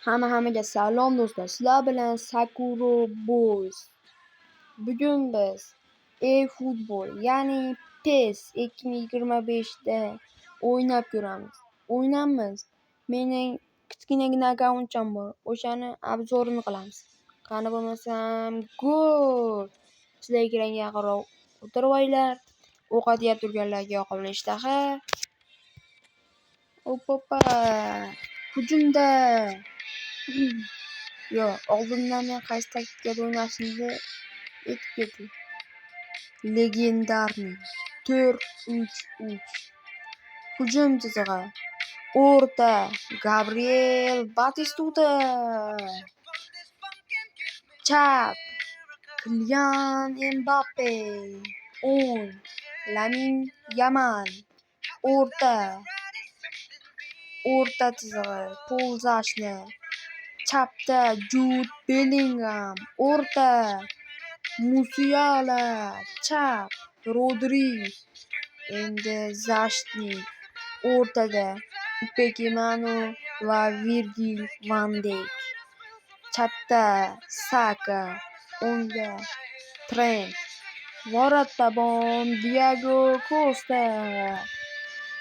Hamma-hammaga salom do'stlar. Sizlar bilan Sakura Boys. Bugun biz eFootball, ya'ni PES 2025 da o'ynab ko'ramiz. O'ynamiz. Mening kichkinagina akkauntim bor. O'shani обзор ini qilamiz. Qani bo'lmasam, gol! Sizlar ekranga yaqinroq o'tirib olinglar. Ovqat yeb turganlarga yoqimli ishtaha. Oppa! Hujumda! Yo'q, oldindan men qaysi taktikada o'ynashimni aytib ketay. Легендарный 4-3-3. Hujum chizig'i. O'rta Gabriel Batistuta. Chap Kylian Mbappe. O'ng Lamin Yamal. O'rta. O'rta chizig'i Pol Zashni. Chapda Jud Bellingham. O'rta Musiala. Chap Rodri. Endi защитник. O'rtada Upamecano va Virgil van Dayk. Chapda Saka, o'ngda Trent. Воротобон Diego Costa.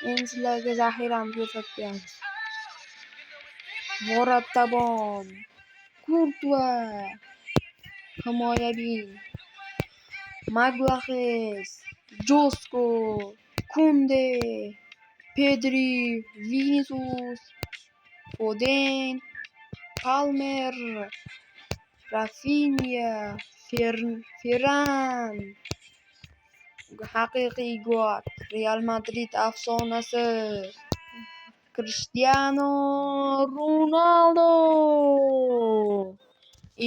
Endi sizlarga zaxirani ko'rsatib qo'yamiz. Воротобон Kurtua. Himoyaviy Magalhaes, Josko, Kunde, Pedri, Vinicius, Foden, Palmer, Rafinha, Ferran. Haqiqiy GOAT, Real Madrid afsonasi Krishtianu Ronaldu.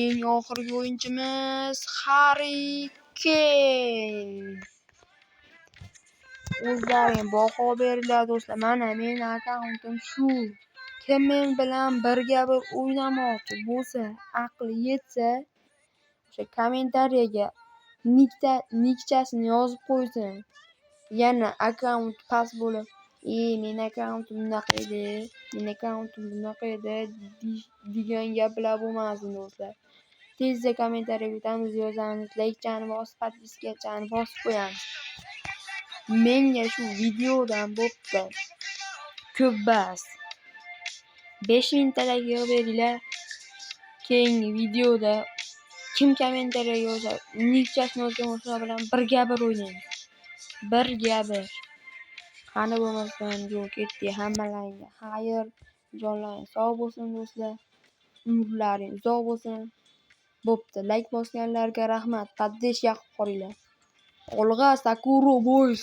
Eng oxirgi o'yinchimiz Harri Keyn. O'zlaring baho beringlar, do'stlar. Mana meni akkauntim shu. Kim men bilan birga bir o'ynamoqchi bo'lsa, aqli yetsa, o'sha kommentariyaga nikchasini yozib qo'ysin. Yana akkaunt past bo'lib, "E, meni akkauntim bunaqa edi, meni akkauntim bunaqa edi", degan gaplar bo'lmasin, do'stlar. Tezda kommentariyaga o'tamiz, yozamiz, laykchani bosib, подписка chani bosib qo'yamiz. Menga shu videodan bo'pti. Ko'p bas. 5000 ta layk yig'ib beringlar. Keyingi videoda kim kommentariyaga yozadi, nikchasini yozgan bo'lsa bilan birga bir o'ynaymiz. Birga bir. Qani bo'lmasam, yo'q, ketdik. Hammalaringga xayr, jonlaring sog' bo'lsin, do'stlar. Umrlaring uzoq bo'lsin. Bo'pti, layk bosganlarga rahmat. Поддержка qilib qo'yinglar. Olg'a, Sakura Boys!